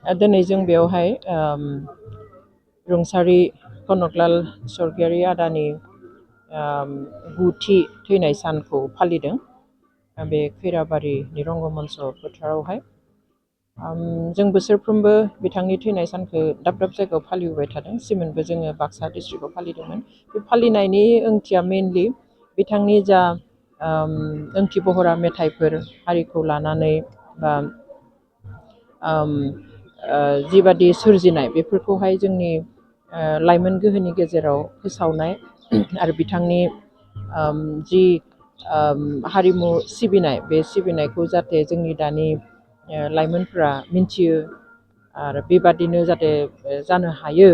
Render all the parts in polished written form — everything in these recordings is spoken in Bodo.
दिनै जों बेवहाय रुंसारि कनकलाल स्वर्गियारि आदानि 9थि थैनाय सानखौ फालिदों बे खैराबारिनि रंगमन्च फोथारावहाय। जों बोसोरफ्रोमबो बिथांनि थैनाय सानखौ दाब दाब जायगायाव फालिबोबाय थादों। सिमोनबो जोङो बाक्सा डिस्ट्रिक्टआव फालिदोंमोन। बे फालिनायनि ओंथिया मेनलि बिथांनि जा ओंथि बहरा मेथाइफोर हारिखौ लानानै बा जिबादि सोरजिनाय बेफोरखौहाय जोंनि लाइमोन गोहोनि गेजेराव फोसावनाय आरो बिथांनि जि हारिमु सिबिनाय बे सिबिनायखौ जाहाथे जोंनि दानि लाइमोनफ्रा मिन्थियो आरो बेबादिनो जाहाथे जानो हायो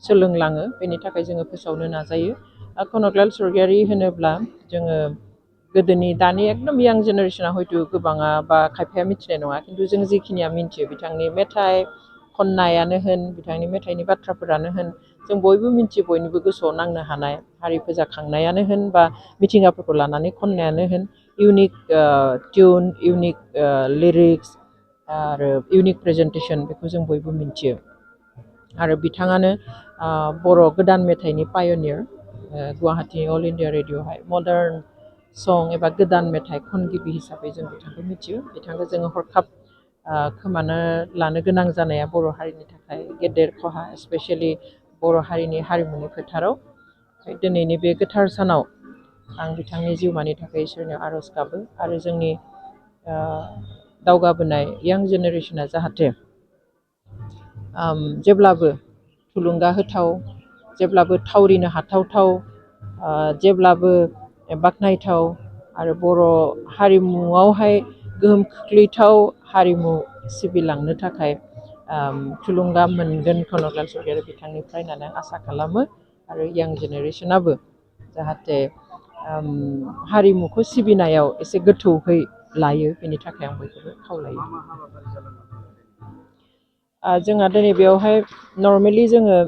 सोलोंलाङो बेनि थाखाय जोङो फोसावनो नाजायो। कनकलाल स्वर्गियारि होनोब्ला जोङो गोदोनि दानि एकदम यां जेनेरेसना हयथ' गोबाङा बा खायफाया मिथिनाय नङा, खिन्थु जों जिखिनिया मिथियो बिथांनि मेथाइ खन्नायानो होन बिथांनि मेथाइनि बाथ्राफोरानो होन जों बयबो मिथियो, बयनिबो गोसोआव नांनो हानाय हारि फोजाखांनायानो होन बा मिथिंगाफोरखौ लानानै खन्नायानो होन इउनिक टिउन इउनिक लिरिक्स आरो इउनिक प्रेजेन्टेसन बेखौ जों बयबो मिथियो। आरो बिथाङानो बर' गोदान मेथाइनि पायनियार। गुवाहाटि अल इण्डिया रेडिअ'हाय मडार्न सं एबा गोदान मेथाइ खनगिबि हिसाबै जों बिथांखौ मिथियो। बिथांखौ जोङो हरखाब खोमानो लानो गोनां जानाया बर' हारिनि थाखाय गेदेर खहा, स्पेसियेलि बर' हारिनि हारिमुनि फोथाराव। दिनैनि बे गोथार सानाव आं बिथांनि जिउमानि थाखाय इसोरनियाव आर'ज गाबो आरो जोंनि दावगाबोनाय यां जेनेरेसना जाहाथे जेब्लाबो थुलुंगा होथाव, जेब्लाबो थावरिनो हाथावथाव, जेब्लाबो बाख्नायथाव आरो बर' हारिमुआवहाय गोहोम खोख्लैथाव हारिमु सिबिलांनो थाखाय थुलुंगा मोनगोन कनकलाल स्वर्गियारि बिथांनिफ्राय होननानै आसा खालामो। आरो यां जेनेरेसनाबो जाहाथे हारिमुखौ सिबिनायाव एसे गोथौहै लायो बेनि थाखाय आं बयखौबो खावलायो। जोंहा दिनै बेयावहाय नर्मेलि जोङो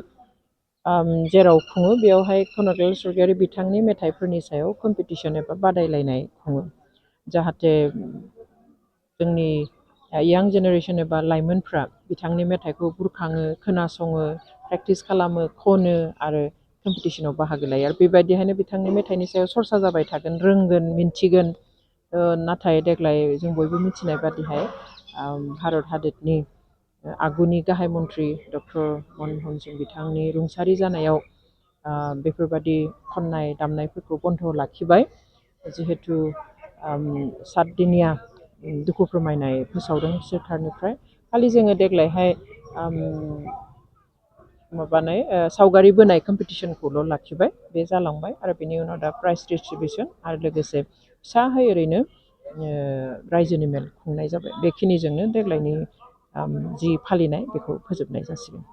जेराव खुङो बेयावहाय कनकलाल स्वर्गियारि बिथांनि मेथाइफोरनि सायाव कम्पिटिसन एबा बादायलायनाय खुङो, जाहाथे जोंनि यां जेनेरेसन एबा लाइमोनफ्रा बिथांनि मेथाइखौ बुरखाङो, खोनासङो, प्रेक्टिस खालामो, खनो आरो कम्पिटिसनाव बाहागो लायो। आरो बेबायदिहायनो बिथांनि मेथाइनि सायाव सरसा जाबाय थागोन, रोंगोन, मिन्थिगोन। नाथाय देग्लाय जों बयबो मिथिनाय बादिहाय भारत हादरनि आगुनि गाहाय मन्त्रि डक्टर मनमोहन सिं बिथांनि रुंसारि जानायाव बेफोरबादि खन्नाय दामनायफोरखौ बन्द' लाखिबाय। जिहेथु सातदिनिया दुखु फोरमायनाय फोसावदों सोरखारनिफ्राय। खालि जोङो देग्लायहाय सावगारि बोनाय कम्पिटिसनखौल' लाखिबाय, बे जालांबाय। आरो बेनि उनाव दा प्राइज डिस्ट्रिबिउसन आरो लोगोसे फिसाहै ओरैनो रायजोनि मेल खुंनाय जाबाय। बेखिनिजोंनो देग्लायनि जि फालिनाय बेखौ फोजोबनाय जासिगोन।